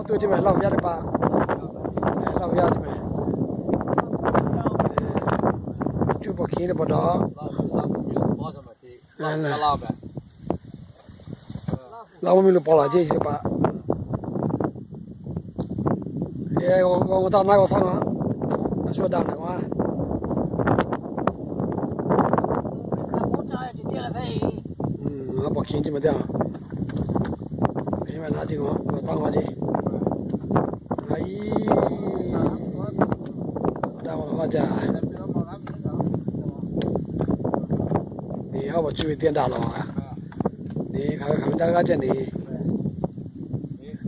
Tuˇ ceˇ mehˍ, Laˇ huˍ yaˇ teˇ hpaˍ, Laˇ huˍ yaˇ ceˇ mehˍ, cuˇ paw hkiˬ teˇ pa taw, Laˇ huˍ miˇ lo paw laˬ ceˇ pa. G'a taˇ maˇ g'a htaˇ a, a shu daꞈ mehˍ k'o a, paw hkiˬ ceˇ mehˍ teˇ a, hk'e mehˍ na ceˇ k'o, g'a taˇ maˇ ceˇ. A i, daꞈ maˇ jaˇ. Ni a paw cuˇ ve teˇ daꞈ lawˬ. Ni hk'aˬ hk'aˬ ve daꞈ g'aˇ jaˇ ni.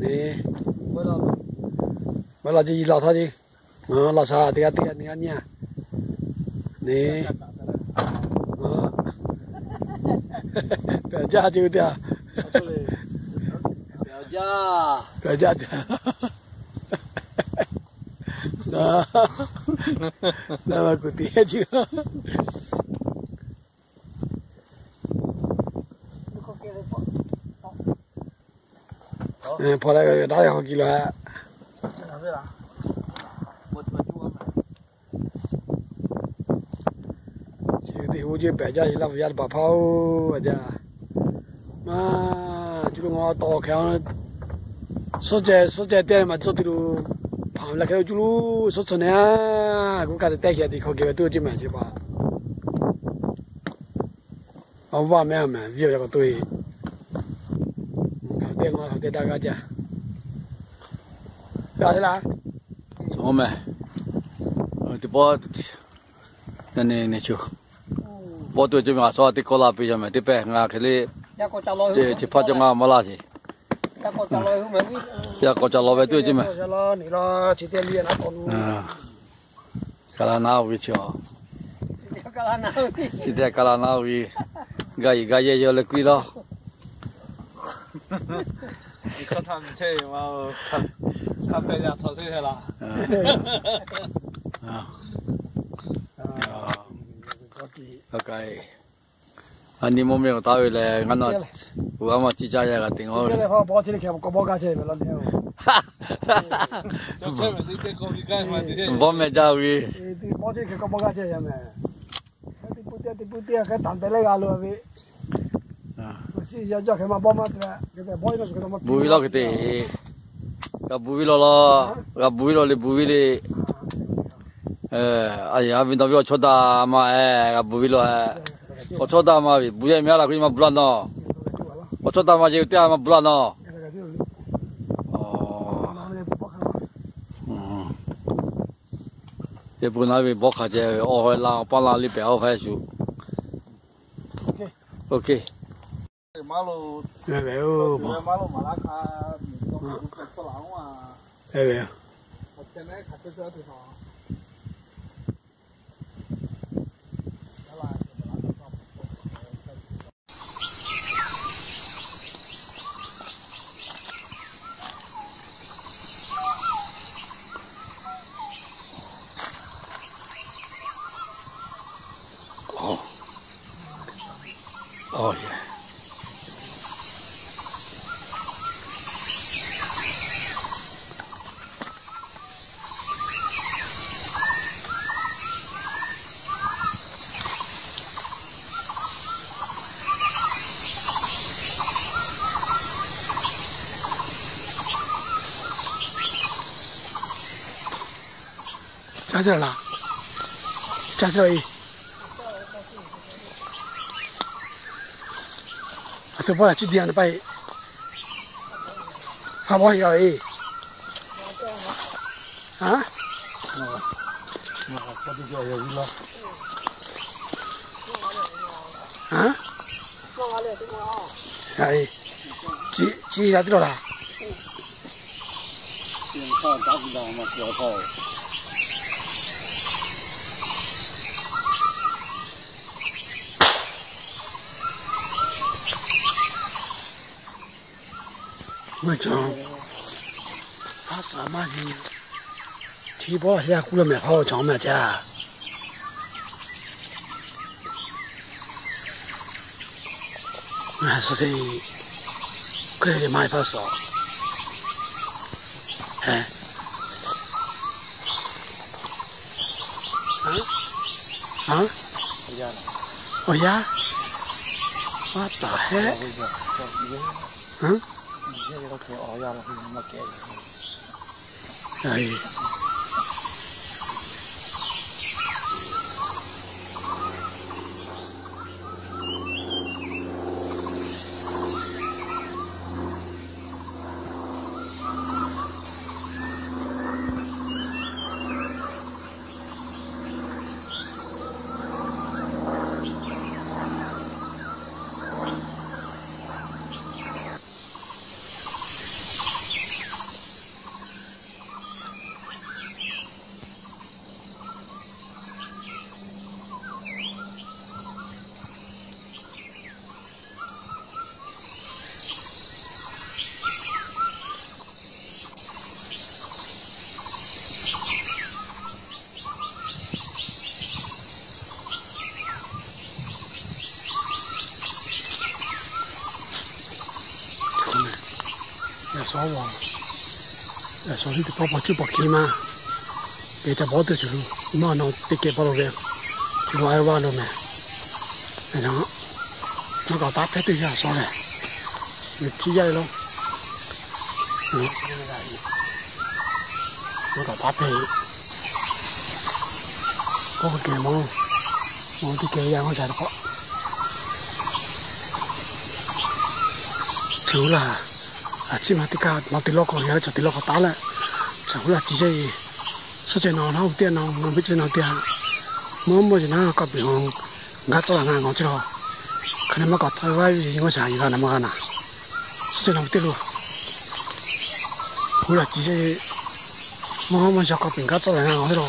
Ni, maˇ laˬ ceˇ, yi laˬ htaˇ ceˇ. Laꞈ shaˍ teˇ g'aˇ teˇ g'aˇ nyi g'aˇ nyi a. Ni, pehˬ jaˇ ceˇ ve teˇ a, pehˬ jaˇ. Naˬ, naˬ ma kuˬ tiꞈ ceˇ. Hpaw leh daꞈ leh hk'aw kiˬ lo a. Chi teˇ hoˉ jeˇ pehˬ jaˇ, Laˇ huˍ yaˇ teˇ hpaˍ hpaˇ oˬ, a jaˇ. Maˇ cuˇ lo ngaw taw hkeh, suhˉ ceh suhˉ ceh teˇ maˬ cawˇ tuˬ lo, hpanˍ leh hkeh lo cuˇ lo suhˉ tcuh neh a, k'oˆ kaˇ te tehˇ hkeh te hk'aw geh ve tuˇ ceˇ mehˍ chi pa. A vaˇ mehˍ mehˍ, viˇ awˬ yaˇ k'awꞈ toˇ e. Hk'aˬ teˇ maˇ hk'aˬ teˇ daꞈ g'aˇ jaˇ. G'a te laˇ. Mehˍ, teˇ pawˆ ne ne chu, pawˆ tuˇ ceˇ mehˍ, a shaw teˇ kawˆ la piˇ yaˇ mehˍ, teˇ pehˇ ngaˬ hk'e le. Chi hpaˇ cawˬ ngaˬ maˇ laˇ sheˍ. Yaꞈ k'aw ca law ve tuˇ ceˇ mehˍ. Kaˍ laˬ naˉ ve chi a, chi teˇ kaˍ laˬ naˉ ve, gaˬ iˍ gaˬ yehˬ yawˬ leh k'oˆ laˇ. A nyi mawˇ meh awˬ taˍ ve lehˬ, ngaˬ naˬ, g'a maˇ ciˇ caˇ yaˇ g'a te ngaˬ ve. Bawˇ meh jaˇ ve. Buˬ ve lawˇ hk'e te, g'a buˬ ve lawˇ law, g'a buˬ ve lawˇ le, buˬ ve le. A yaꞈ ve nawˬ ve awˬ chawˇ daꞈ ma e, g'a buˬ ve lawˇ e. Awˬ chawˇ daꞈ ma ve buˬ yaˇ meh a laˬ k'o, maˇ buˬ laˇ nawˬ. Awˬ chawˇ daꞈ ma ce teˇ a maˇ buˬ laˇ nawˬ. Teˇ pun naˉ ve bawˇ hk'aˬ ceh ve, awˬ haweh la awˬ paˇ la le pehˬ, awˬ haweh shuˍ. Caˇ ceh laˬ, caˇ ceh e. A te bawˇ yaˇ ciˇ diˇ a na paˇ e. Hk'a bawˇ yaˇ e. A, a, ciˇ yaˇ teˇ lawˬ laˬ. Mvuhˇ cawˬ, a shaˍ maˇ heˆ. Chi bawˇ yaˇ k'oˆ lawˬ mehˍ, hawˇ cawˬ mehˍ caˇ. Suh se, hk'e te maˇ heˆ hpaˇ suh. Awˬ yaˇ, a taˍ heˆ. Yaꞈ shawˉ, yaꞈ shawˉ teˇ pawˆ paw cuˇ paw hkiˇ maˇ, te ca bawˉ teˇ ceuˬ lo, maˇ na teˇ kehˬ paˇ lo ve, ceuˬ lo a vaˇ lo mehˬ. Maˇ k'awꞈ taˉ hpehˇ teˇ yaˇ shawˉ lehˬ, ve htiˇ yaˇ e lo, maˇ k'awꞈ taˉ hpehˇ, k'oˆ k'o kehˬ maˇ, maˇ teˇ kehˬ ve yaˇ maˇ ca teˇ hpaˍ. Chaw hui laˬ, a ciˉ ma teˇ kaˇ nawˬ te lawˇ k'awꞈ yaˇ leh chaw te lawˇ k'awꞈ taˉ leh, chaw hui laˬ ci ceˇ e, suhˉ ceh nawˬ naˉ u teˇ a na, nawˬ ve ceh nawˬ te a, mvuhˇ mvuhˇ yeˬ naˉ k'awꞈ peꞈ haw, gaˇ tcuhˉ la ngaˬ ngawˬ ceˇ la. Hk'aˬ ne maˇ k'awꞈ tcuhˉ vaˇ ve ngaw shaˍ yeˬ g'a naˬ maˇ g'a naˬ. Suhˉ ceh nawˬ ve teˇ lo, hui laˬ ci ceˇ e, mvuhˇ mvuhˇ yeˬ k'awꞈ peꞈ gaˇ tcuhˉ la ngaˬ ngawˬ ceˇ la.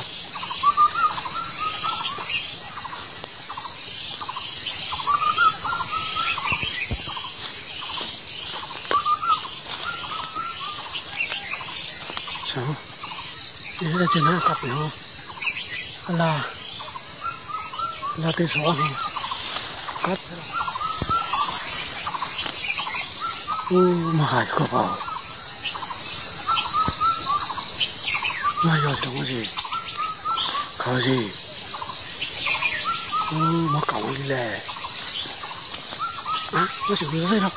Ceh naˉ k'awꞈ peꞈ haw, a laˬ, a laˬ teˇ shawˍ, kaˉ, oˇ maˇ ha kawˇ pa, maˇ yaw cawˬ maˇ sheˍ, hk'aˬ sheˍ, oˇ maˇ k'aoˍ le lehˬ, a maˇ sheˍ gu zaˇ la.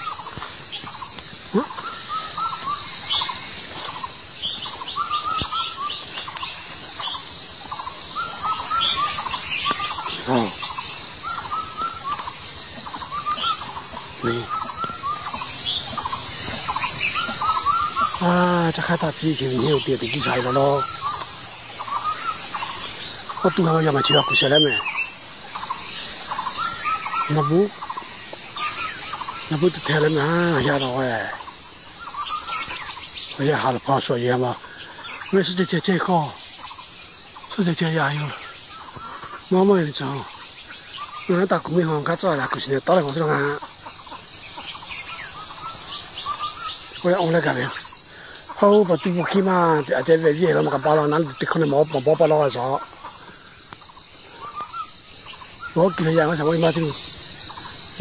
Ca hk'aˇ htaꞈ ciˇ chi ve nyi oˬ te teꞈ kiˇ sha e la law. K'oˆ tuˬ ha yaˇ maˬ chi g'a kuˬ shehˍ leh mehˬ. Naˬ bvuhˆ, naˬ bvuhˆ teˇ htehˇ leh mehˬ, yaˇ la ve. Yaˇ ha laˬ hpaw shuˍ yeˬ ma. Ve suhˉ ceh ceh ceh hkawˇ, suhˉ ceh ceh yaˇ yoˬ. Maˇ maˇ e le caˬ. Ngaˬ hui taˇ kuˬ miˇ haw gaˇ tcuhˉ la kuˬ shiˍ nehˬ taˉ leh k'awꞈ te la ngaˬ. K'oˆ leh awˬ leh gaˬ ve, hpaw paw cuˇ paw hkiˇ maˇ te a ceh ve viˇ e la maˇ k'aꞈ pa la na teˇ hkawˇ ne maˇ paw paw law a shaˍ. Maˇ kiˬ leh yaˇ maˇ shaˍ maˇ maˇ te,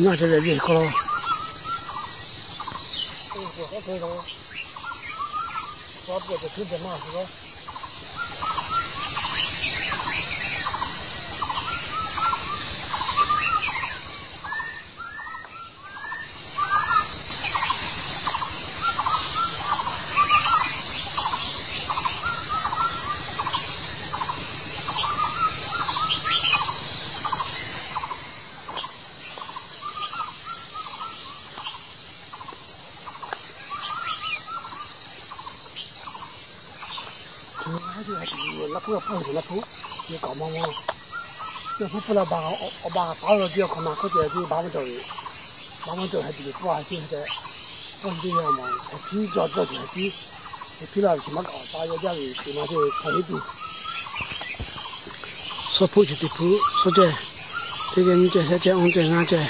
maˇ ceh ve viˇ e hkawˇ law. Laˇ hpu a pawˇ heˍ laˇ hpu, yehˬ k'aoˍ maˇ maˇ. Yehˬ hpu pfuhˇ la baˬ, awˬ baˬ taˉ lo jiˇ awˬ hk'aw ma hk'oˆ ceh jiˇ baˆ maˇ cawˬ ve, baˆ maˇ cawˬ heh tuˬ ve pfuhˇ a ciˉ heh tehꞈ, pfuhˇ teˇ yanˇ ma heh hpiˉ cawˬ cawˬ tuˬ heh ciˉ, heh hpiˉ laˇ ve chi maˇ k'aoˍ taˍ yaˇ jaˇ ve teˇ ma ceh hk'aˬ heˆ tuˬ. Suhˉ hpuˆ chi teˇ hpuˆ suhˉ ceh, teˇ geh nyiˇ ceh shehˆ ceh awˇ ceh ngaˇ ceh,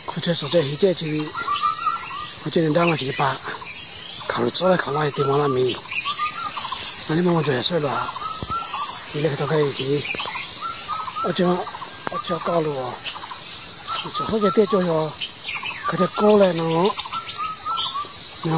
hk'aw ceh suhˍ ceh heˍ ceh chi ve, awˬ ceh nyi daˇ maˇ chi teˇ hpaˍ, hkaoˍ lo tcuhˉ leh hkaoˍ laˇ e te maˇ laˇ miˬ. Aˬ nyi maˇ maˇ cawˬ yaꞈ suhˉ lo a, te leh hk'e taw hk'e te, awˬ ceh, awˬ ceh kaˇ lo, suhˉ ceh teˇ cawˇ yaw, hk'aˬ ceh kawˇ leh na, na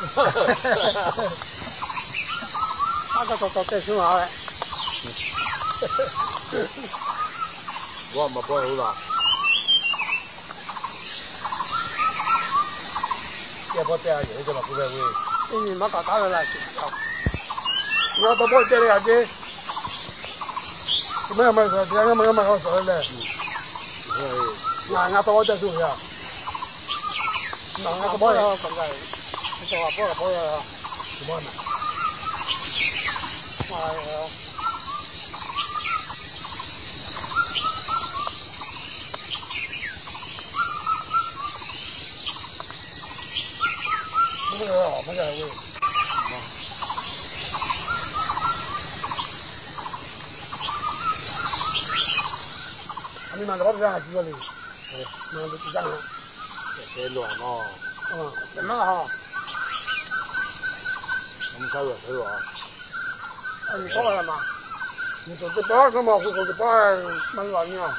Aˉ kaˇ taw taw tehˇ shu ma leh, g'awˇ ma bawˆ e oˇ laˬ. Teˇ bawˆ tehˇ a yehˬ ve teˇ ma k'oˆ ve, teˇ nyi maˇ k'aꞈ taˉ ve laˇ. Ngaˬ taw bawˆ tehˇ leh a ceˇ. Maˇ maˇ g'a maˇ g'a maˇ g'a suhˍ le. Ngaˬ ngaˬ taw bawˆ tehˇ tuˬ ve a. Ngaˬ ngaˬ taw bawˆ, a bawˆ a bawˆ a. Maˇ luˇ a,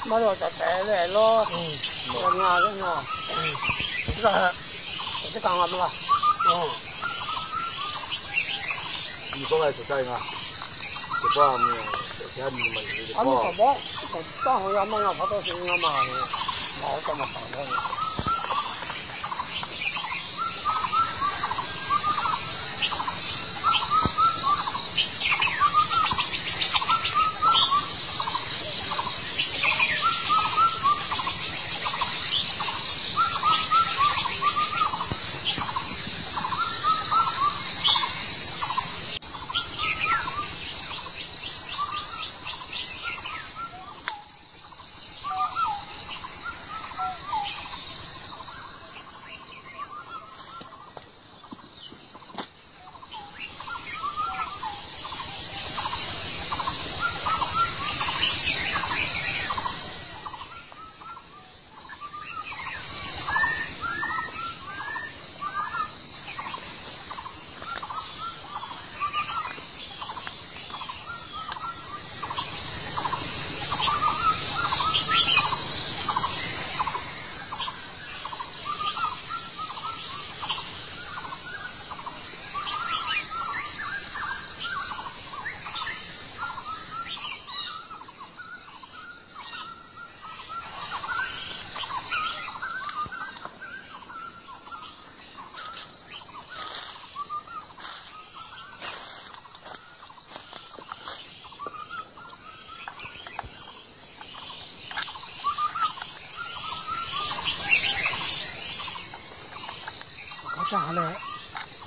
maˇ luˇ a, ca tehˬ leh lawˇ, ngaˬ leh ngaˬ, teˇ kaꞈ ngaˬ maˇ laˇ. Aˉ nyi k'awꞈ bawˆ, taˇ hawˬ yaˇ maˇ ngaˬ hpa taw sheˍ ngaˬ maˇ, ngaˬ hawˉ taˇ maˇ taˍ leh. Caˇ ha leh,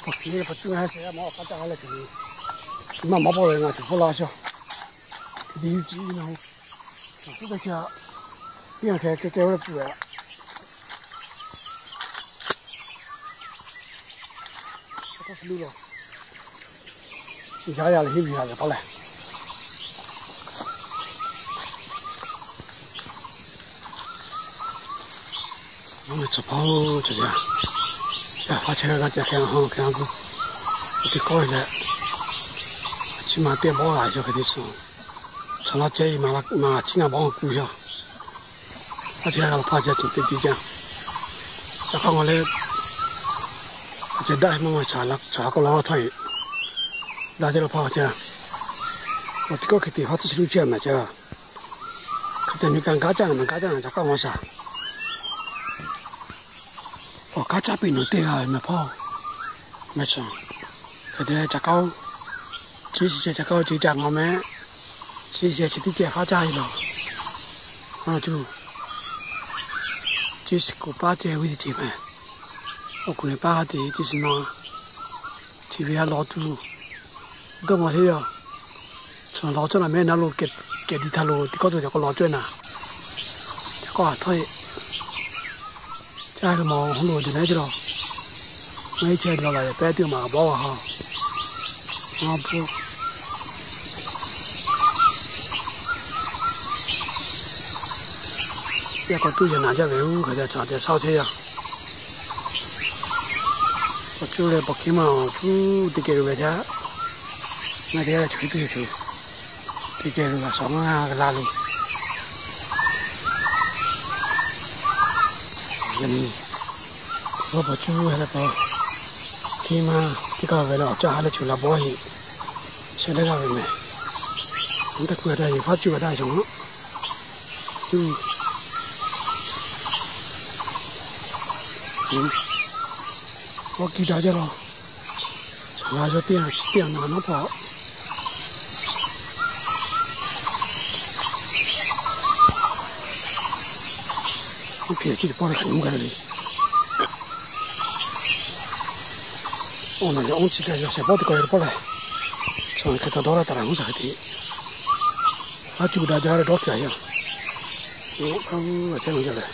paw hkiˬ paw cuˇ ha shehˍ g'aˇ ma awˬ k'aˉ caˇ ha leh ceuˬ, maˇ maˇ pawˆ leh ngaˬ cawˬ hpawˇ la shaw. Hk'e te yuˇ ciˉ na, tuˉ teˇ hkaˇ, teˇ g'aˇ hkeh keh keh oˇ leh pui a. Yaˇ yaˇ leh hiˉ ve yaˇ leh paw leh, mvuhˇ leh tcuh hpaˇ-oˬ, cawˬ yaˇ, yaˇ hpaˇ chehˇ g'a g'a ca hkeh a hawˇ hkeh a gu, teˇ kawˆ leh, a ciˉ ma teˇ bawˆ g'a yaw hk'e te suh, chaw laˇ ceh maˬ maˬ ciˉ ngaˇ bawˆ kuˬ yaˇ. Hpaˇ chehˇ g'a la hpaˇ ca cawˬ teˇ tiˉ caˇ. Yaꞈ hk'aˇ ngaˬ leh, a ceh daˆ maˇ maˇ chaꞈ la chaꞈ k'aw la htawˇ e, daꞈ ceh la hpaˇ ca, awˬ teˇ kawˆ hk'e te hk'aˇ tcuhˇ chi luˇ chehˇ a mehˍ ca. Hk'e te nyi kaꞈ gaˇ caˇ na mehˍ, gaˇ caˇ na ca k'aˇ maˇ shaˍ. Awˬ k'aˉ caˇ piˇ nawˬ teˇ g'aˇ ve mehˍ hpawˇ, mehˍ chaw. Hk'e te ca k'aˇ-oˬ, chi shi ceh ca k'aˇ-oˬ, chi ca ngaw mehˍ, chi shi ceh chi teˇ ceh hk'aˇ caˇ e lawˬ. Aˬ tuˬ, chi shi kuˬ paˇ ceh ve teˇ ceh mehˍ. Awˬ kuˬ leh paˇ ha te chi shi ma, chi ve ha lawˬ tuˬ, dawˇ maw heˆ yaˇ. Chaw lawˬ cawˇ na mehˍ na lo kehˬ diˬ htaˇ lo teˇ kawˆ tuˬ ca k'aw lawˬ cawˇ na. Ca k'aw a htawˇ e, caˇ ve maw hu lo deˬ na ce laˬ. Maˇ heˆ chehˇ laˬ laˬ yaꞈ pehˉ teˇ maˬ bawˆ a ha. Maˇ bvuhˇ. Yaˇ k'aw tuˇ yaꞈ naˍ jaˇ ve uˉ hk'e te chaꞈ te shaˉ chehˇ yaˇ. K'awꞈ cuˇ leh paw hkiˇ maˇ cuˇ teˇ keh lo ve htaꞈ, ngaˬ teˇ g'aˇ leh chaw hk'e tuˬ yaˇ chaw, teˇ keh lo g'a shawˍ ngaˇ g'a la lo. Yaꞈ nyi, teˇ pawˆ paw cuˇ ha leh paw hkiˇ maˇ teˇ kaˇ ve leh awˬ caˇ ha leh chaw la bawˆ heˆ, sheh leh g'a ve mehˍ. Teˇ kuˬ a taˇ yeˬ faˉ cuˇ a taˇ shawˍ ngaˇ. Cuˇ Awˬ kiˇ daꞈ jaˇ law. Chaw la yawˇ teˇ g'aˇ chi teˇ g'aˇ na nawˉ hpaw. Oˇ hk'e chi teˇ pawˆ leh hk'aˬ nyi mvuhˇ g'a le. Awˬ naˬ leh awˬ chi kaꞈ yaꞈ shehˍ pawˆ teˇ kaꞈ yaꞈ teˇ pawˆ leh, chaw hk'e taw dawˇ laˇ taˍ laˬ mvuhˇ shaˍ hk'e te. Aˉ cuˇ daꞈ jaˇ leh dawˇ hkiˬ a yaˇ. Oˇ hk'aˇ a ceh lo jaˇ leh,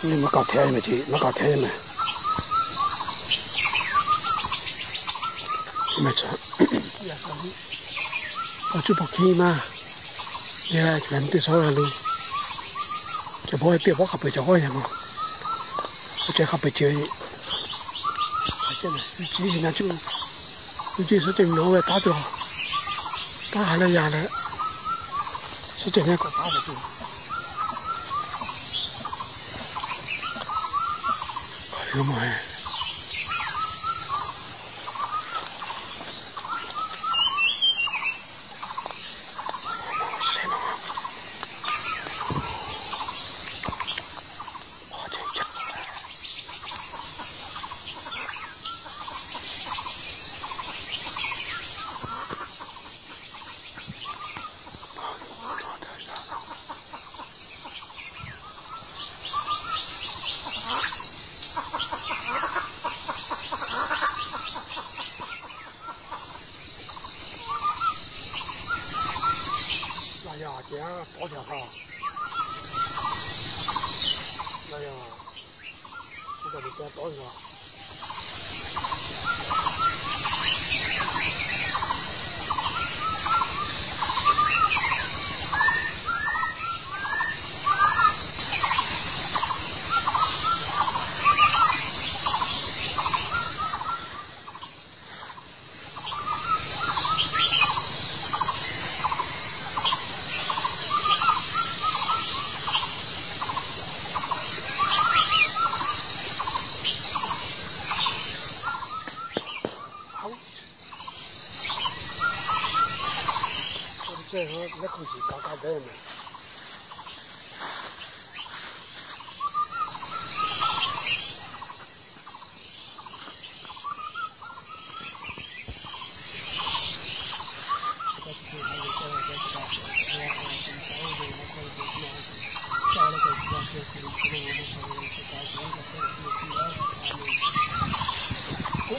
maˇ k'aꞈ hteˇ mehˍ ce, maˇ k'aꞈ hteˇ mehˍ. Mehˍ chaw, paw cuˇ paw hkiˇ maˇ, yehˬ la mvuhˇ teˇ shawˉ g'a lo. Ceh bawˆ teˇ bawˆ hk'a peu-eˬ cawˬ k'awˇ yaˇ ma. Awˬ ceh hk'a peu-eˬ ceh, chi na cuˇ, cuˇ ceh suhˉ ceh mi na oˇ ve taˉ tuˬ, taˉ ha leh yaˇ leh, suhˉ ceh neˇ k'awꞈ taˉ ve tuˬ. Hk'aˬ le maˇ heˆ. Laˇ yaˇ ce a tawˉ ca ha. Laˇ yaˇ, oˇ kaꞈ te tawˉ ca.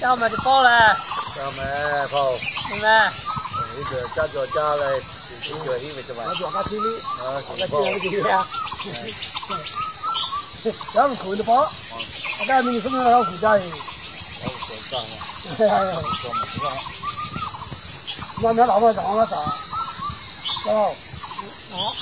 Caˇ mehˍ teˇ pawˆ lehˬ, caˇ mehˍ, caˇ caˇ leh, caˇ ve teˇ ma, yaˇ ve kuˬ ve teˇ pawˆ, a kaˇ mi nyi suhˉ mehˍ la kuˬ jaˇ ve, ma mehˍ la ma zaꞈ ma taˍ, a, a, a, a.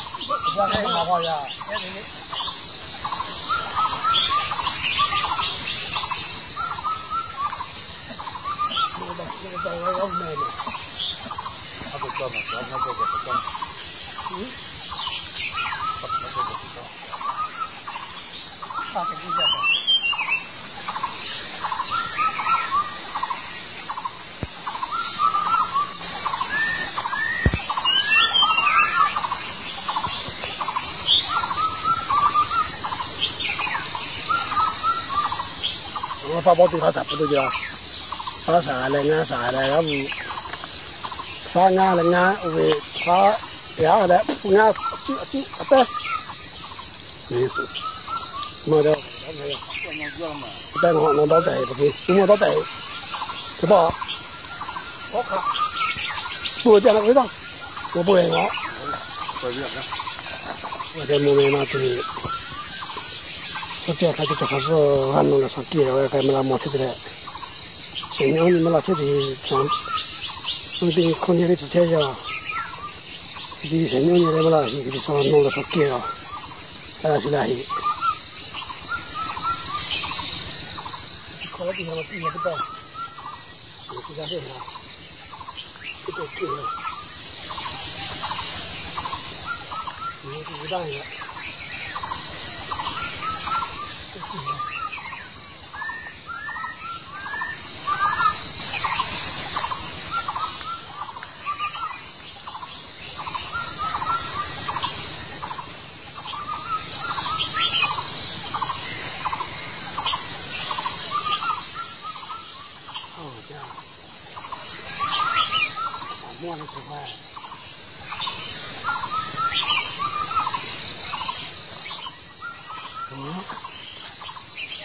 Awˬ lawn faˇ bawˆ teˇ hpaˍ shaˍ pui to jaˇ. Faˉ shaˍ leh ngaˇ shaˍ leh g'aˇ pu, faˉ ngaˇ leh ngaˇ oˇ ve, faˉ yaˇ leh ngaˇ, a ciˉ a ciˉ a pehˉ. Maˇ dawˇ, pehˉ nawˬ dawˇ tehꞈ heˆ, pa hk'e, mvuhˇ dawˇ tehꞈ heˆ. Te pa, puˬ te na k'oˆ ve taˇ, na puˬ heˆ ma. Te mvuhˇ meh maˇ te, suhˉ cehˇ hk'a te cawˬ hk'a suhˉ g'a nawˬ leh shaˍ kiˇ ve hk'a maˇ la mawˬ chehˇ te leh, shehˍ nyi nyi maˇ la chehˇ te, mvuhˇ te hkawˇ nyi ve tcuh chehˇ yaˇ. Hk'e te shehˍ nyi nyi leh maˇ la heˆ, hk'e te shaˍ nawˬ leh shaˍ kiˇ ve a, a la shi la heˆ.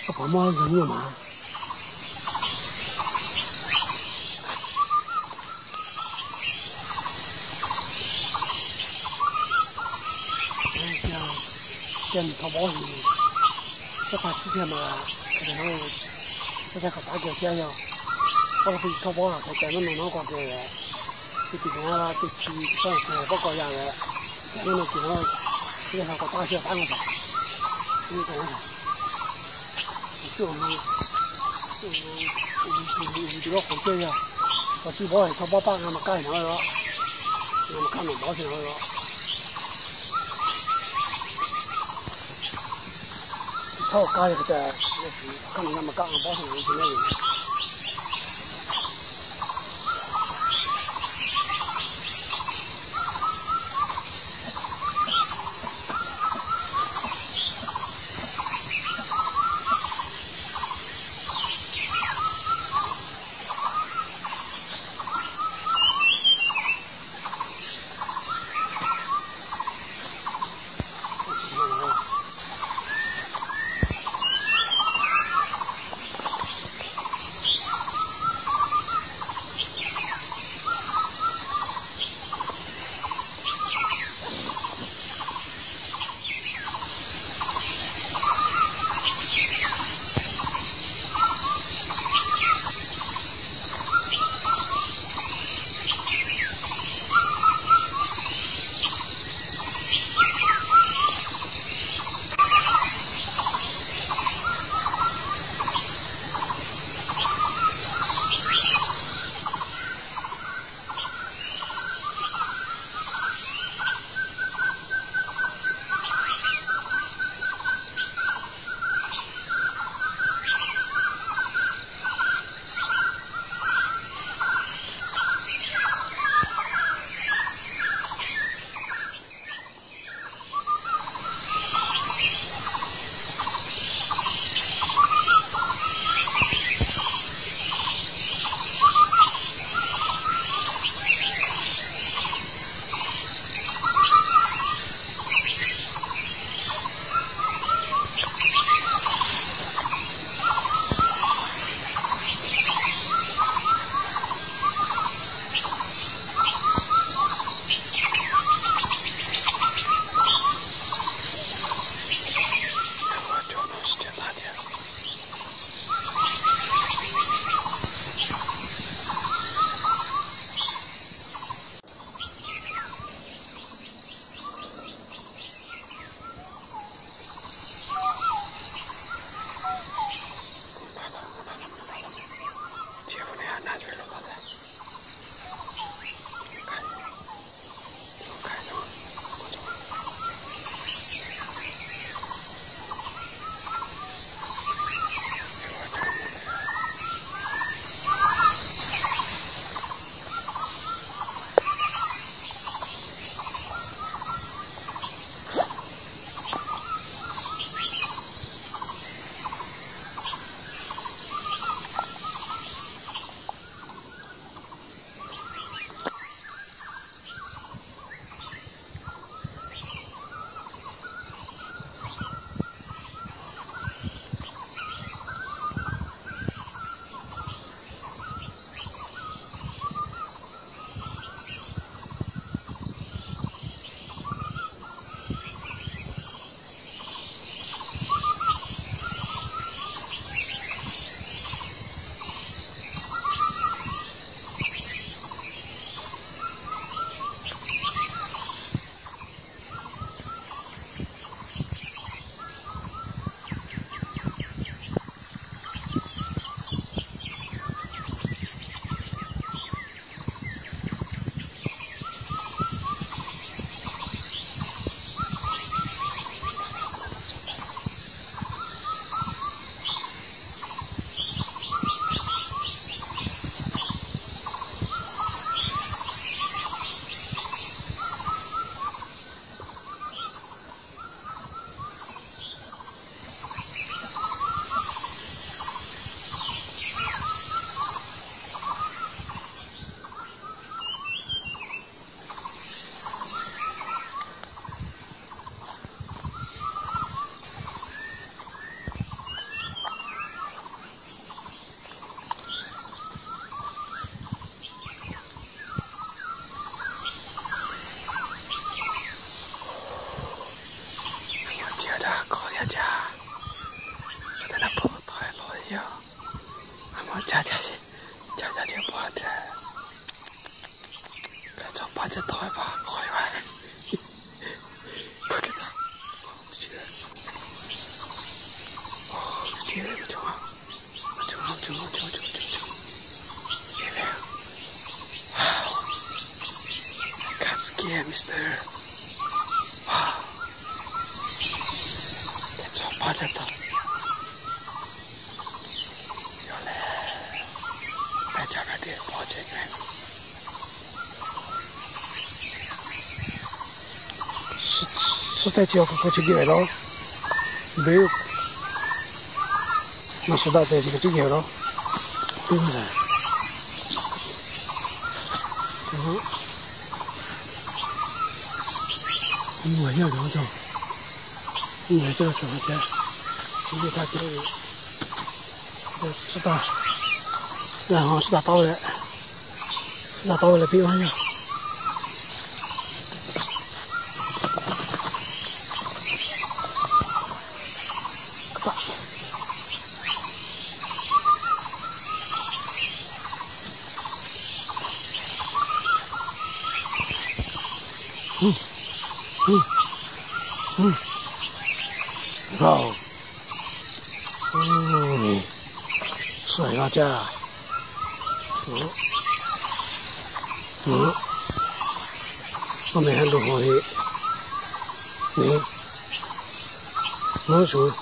Aˬ hpaˍ maˇ yonˍ nyi ma. Ca nyi htawˇ bawˆ nyi, chaˇ hpaˇ chi teˇ ma, hk'e te naˉ, chaˇ chaˇ hk'aˬ taˉ geh caˇ yaˇ. K'awˇ la hpu htawˇ bawˆ la hk'e te naˉ nawˬ nawˉ k'awꞈ geh leh, teˇ tiꞈ g'a la teˇ chi teˇ shaˉ k'awꞈ k'awꞈ yaˇ leh, te naˉ nawˬ teˇ g'aˇ k'awꞈ taˇ shehˇ taˉ ngaˬ taꞈ. Teˇ g'aˇ cuˇ awˬ nu, uˉ, uˉ, uˉ, uˉ, uˉ, k'awꞈ caˇ yaˇ. K'awꞈ cuˇ bawˆ htawˇ bawˆ paˆ ngaˬ maˇ kaˇ naˉ la. Ngaˬ maˇ kaˇ nawˬ bawˆ shehˍ naˉ la. Htawˇ kaˇ ve hk'e te, kaˇ nawˬ ngaˬ maˇ kaˇ ngaˬ bawˆ shehˍ naˉ la. Can't scare, mister. Wow. That's all part of the. Yawˇ lehˬ, pehˬ caˇ kaꞈ teˇ pawˆ ceh k'ai. Suhˉ tehˇ chi awˬ hk'aw hk'aw chi geh ve laˇ. Beˬ, nawˬ suhˉ daꞈ tehˇ chi kaꞈ teˇ geh ve laˇ. Teˇ geh ve. Mvuhˇ yaˇ gaˬ cawˬ. Mvuhˇ yaˇ cawˬ cawˬ ceh. Suhˉ taˍ, suhˉ taˍ tawˆ ve leh, suhˉ taˍ tawˆ ve leh piˇ maˇ yaˇ. Suhˉ laˇ caˇ. Mvuhˇ meh ha lo hawˬ heˆ. Mvuhˇ shuˍ.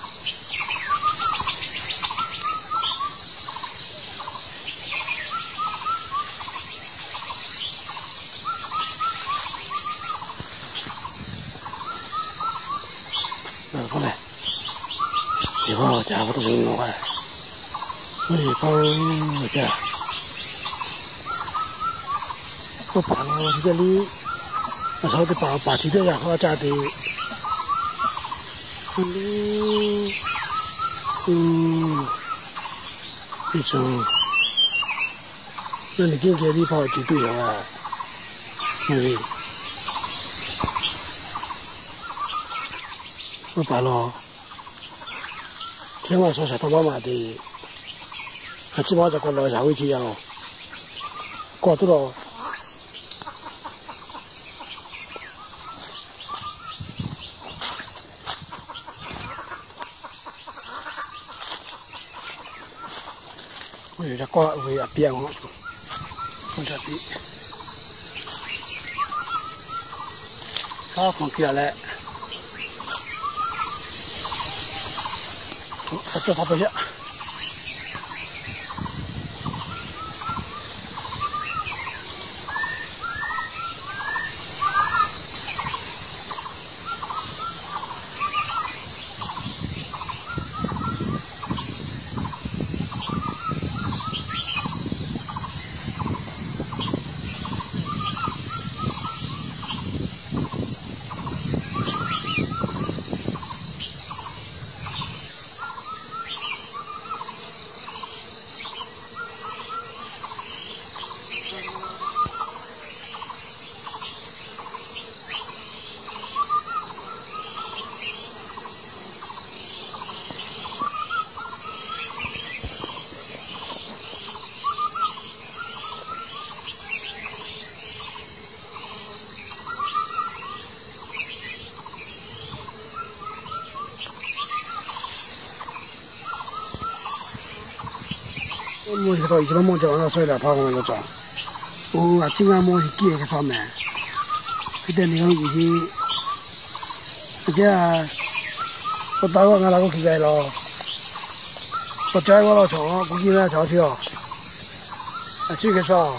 K'oˆ leh, yehˬ hpawˇ ca pa taw shuˍ nawˬ k'o, yehˬ hpawˇ ca, k'oˆ paˍ lo chi teˇ liˇ, a shaꞈ teˇ paˍ paˍ chi teˇ g'aˇ hk'aw ca te, teˇ tcuh, yawˇ nyi kiˇ geh liˇ hpawˇ ci tuˬ yaꞈ la. Oˇ paˍ law, hk'e maˇ shaw shaˍ htaˇ maˇ maˍ te. A ciˉ maˇ ca k'awꞈ law shaˍ ve chi yaˇ-oˬ, kawˆ tuˬ law. Oˇ ve aꞈ piˇ-a, oˇ htaꞈ piˇ, hk'aˇ hk'awꞈ kiˇ-a leh, a cawˇ htaꞈ pa yaˇ. Mvuhˇ yaˇ hk'e taw iˉ chi maˇ mawˇ ca la sawˉ la hpaˇ k'o la cawˬ. Oˇ a ciˉ ngaˇ mawˇ hiˆ kiˇ hk'e sawˉ mehˍ. Hk'e te nyi k'o iˉ chi, a ciˉ, k'oˆ taˍ g'aˇ ngaˇ la k'oˆ kiˇ g'a law. K'awꞈ caˉ g'aˇ law cawˬ k'oˆ kiˇ g'a cawˬ chi-a. A ciˉ hk'e sawˉ,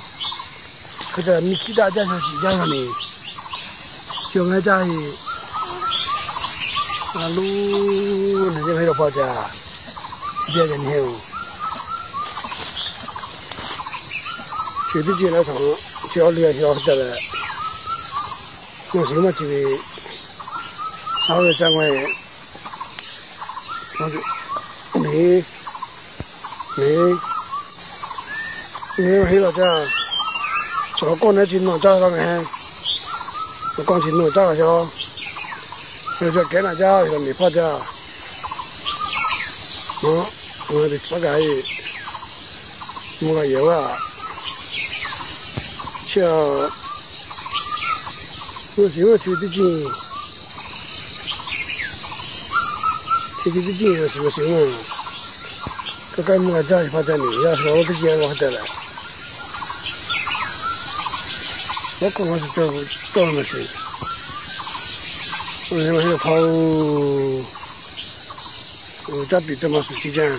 hk'e te miˬ hkiˆ daꞈ jaˇ shaw shiˍ jaˇ g'a nyi. Chi awˬ ngaˇ jaˇ heˆ. A loˉ nyi ve hk'e la hpaˇ ca, jaˇ g'a nyi heˆ-oˬ. Chi teˇ ceuˬ la cawˬ, chi awˬ liˇ a chi awˬ hk'e te leh, nawˬ shiˍ maˇ ci ve, shaˉ ve caˇ maˇ heˆ. Miˬ, miˬ, miˬ heˆ law caˇ. Chaw kawˆ naˉ chi nawˬ caˇ la mehˍ. Kawˆ chi nawˬ caˇ la caˇ. Yawˇ ca kehˉ naˬ jaˇ ve la miˬ hpaˇ caˇ. Nawˬ, nawˬ teˇ tcuhˉ kaꞈ e, mvuhˇ g'a yehˬ vaˇ. Chi a, Mvuhˇ shiˍ mvuhˇ chi teˇ ciˇ, chi teˇ ciˇ shiˍ mvuhˇ shiˍ mvuhˇ, kaˇ kaˇ mvuhˇ g'a jaˇ ve hpaˇ jaˇ nyi yaˇ shu teˇ ciˇ lo hk'e te leh, awˉ k'awꞈ g'a shu cawˇ cawˇ mvuhˇ shiˍ, hpaˇ-oˬ, caˇ piˍ tawˇ maˇ shuˍ chi jaˇ.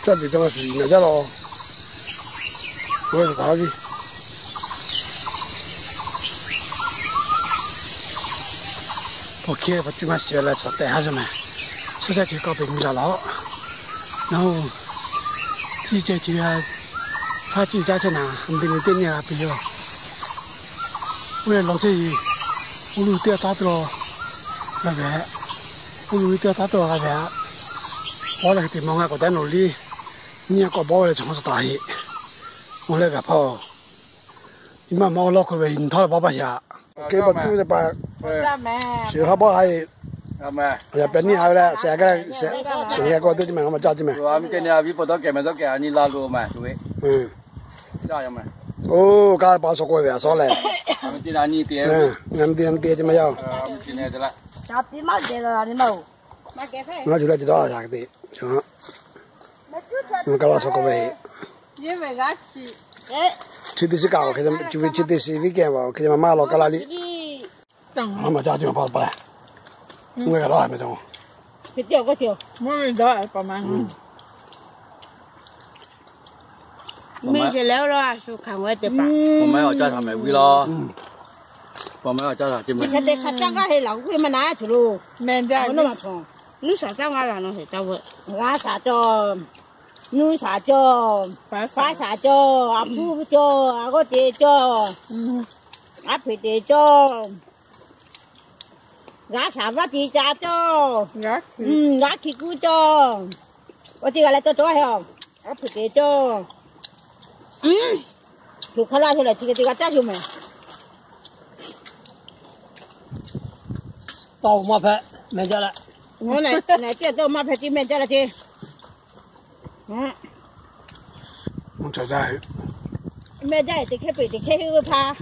Caˇ piˍ tawˇ maˇ shuˍ naˍ jaˇ la. Paw hkiˇ pa cuˇ maˇ shiˍ leh chaw tehꞈ haˉ jaˇ meh. Suhˉ caˇ ceuˬ k'aw peꞈ miˬ laˬ laˬ. Naˬ-oˬ, ciˇ ceh ceuˬ hpaˇ ciˇ caˇ chehˇ naˍ, mvuhˇ teˇ nyi teˇ nyi g'a piˇ yoˬ. Oˇ leh lawˬ chehˇ yeˬ, oˇ lu teˇ g'aˇ taˉ tuˬ la g'a ve, oˇ lu teˇ g'aˇ taˉ tuˬ la g'a ve aꞈ. Paw leh hk'e te maw ngaˬ k'awꞈ taˉ nawˬ liˇ, nyiˇ g'aˇ k'awꞈ bawˆ leh chaw hk'aw taˍ heˆ. Oˇ leh gaˬ hpaˇ-oˬ, nyi ma ma lawˇ hk'oˆ ve nyi htawˇ leh bawˆ baˇ yaꞈ. Hk'e pa cuˇ teˇ pa, shiˍ ha bawˆ ha e, yaꞈ pehꞈ nyiˇ ha ve leh, shiˍ a kaˇ, shiˍ a k'awꞈ teˇ ciˇ meh, a ma caˇ ciˇ meh. Oˇ, kaˇ pa sawˉ k'oˆ ve a sawˉ leh, ngaˬ mvuhˇ te ciˇ meh yaˇ-oˬ. Ngaˬ cuˇ leh ci dawˇ a shaˍ hk'e te, ngaˬ kaˇ laˇ sawˉ k'oˆ ve, chi teˇ shiˍ kaꞈ, chi ve chi teˇ shiˍ viˉ kehˬ ve hk'e maˇ maˇ law kaˇ laˇ liˇ. A ma caˇ ciˇ meh pa pa leh, ngaˬ kaˇ laˇ meh cawˬ. Mvuhˇ shiˍ leh oˇ law a shu hkanˍ ve teˇ hpaˍ, awˬ caˇ shaˍ mehˍ ve law. Awˬ caˇ shaˍ ciˇ meh, hk'e te hk'a caˇ gaˇ he laˬ g'uˇ maˇ na tuˬ lo. Meh jaˇ, nuˇ shaˍ caˇ gaˇ laˬ nawˬ heˍ caˇ ve. G'a shaˍ cawˬ, nuˇ shaˍ cawˬ, paˉ shaˍ cawˬ, a puˇ cawˬ, a g'awˇ te cawˬ, a hpeꞈ te cawˬ, g'a shaˍ vaˇ te ca cawˬ, g'a hkiˬ kuˇ cawˬ. Awˬ ceˬ g'a leh cawˬ cawˬ a heˍ-oˬ, a hpeꞈ te cawˬ. Tuˬ hk'a laˇ shu lehˬ, chi hk'e te g'a caˇ shu meh. Tawˇ maˇ hpehꞈ meh jaˇ leh, tawˇ maˇ hpehꞈ te meh jaˇ leh ce. Meh jaˇ-e, teꞈ hkehˇ peꞈ teꞈ hkehˇ heˆ ve hpaˇ.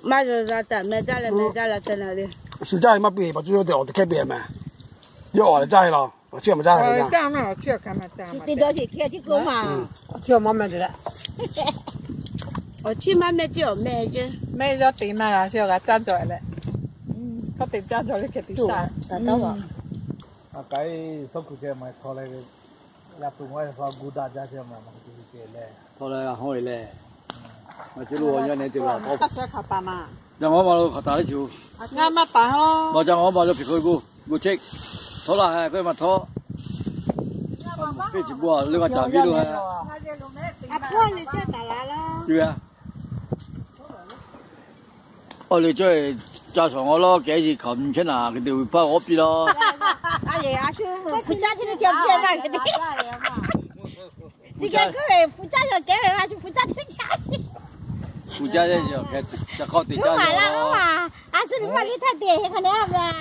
Maˇ zuhˬ zuhˬ taˍ meh jaˇ leh meh jaˇ leh te na le. Shu jaˇ ve maˇ piˇ, pa cuˇ yawˇ te awˬ teꞈ hkehˇ peꞈ meh. Yawˇ awˬ leh jaˇ ve laˬ, awˬ chiˇ awˬ maˇ jaˇ ve jaˇ. Te dawˇ sheˍ hkehˇ tiˉ k'oˆ maˬ. Awˬ chiˇ awˬ maˇ meh te leh, awˬ chiˇ maˇ meh ceˇ awˬ meh ceˇ. Meh yawˇ te maˇ g'a sheˍ awˬ g'a caˇ jawˬ leh, hkawˇ te caˇ jawˬ le hkeh te caˇ. Aꞈ k'ai, sawˉ kuiˬ ceh maˬ htaw leh, yaꞈ puiˬ maˇ htaw gu daꞈ jaˇ ceh maˬ, maˬ te te leh, htaw leh g'a hawˇ e leh, maˬ ce lo awˬ yaˇ neh te lo a k'aw, ca ngawˉ ma lo hk'aˬ taˍ le cuˬ, ngaˇ maˇ paˍ ha, maˬ ca ngawˉ ma lo hpiˬ hk'e gu, gu cheˆ, htawˇ laˇ ha k'oˆ ve maˇ htawˇ, peˇ chi bu a leuˆ g'a caˍ viˉ lo ha. Awˬ leh cawˇ e, ca shawˍ ngawˉ lawˉ kehˉ yeˬ hkaoˍ nyi chehˇ naˍ, hk'e te uiˍ hpaˇ g'awˉ piˇ lawˬ. Hpu caˇ chi teˇ caˇ piˇ a kaˇ hk'e te, chi kehˬ k'oˆ ve hpu caˇ yaw kehˉ ve a shu hpu caˇ teˇ caˇ, hpu caˇ ca k'awꞈ te caˇ yaw a shu lu maˇ liˇ htaˇ te hk'a ne a ve a.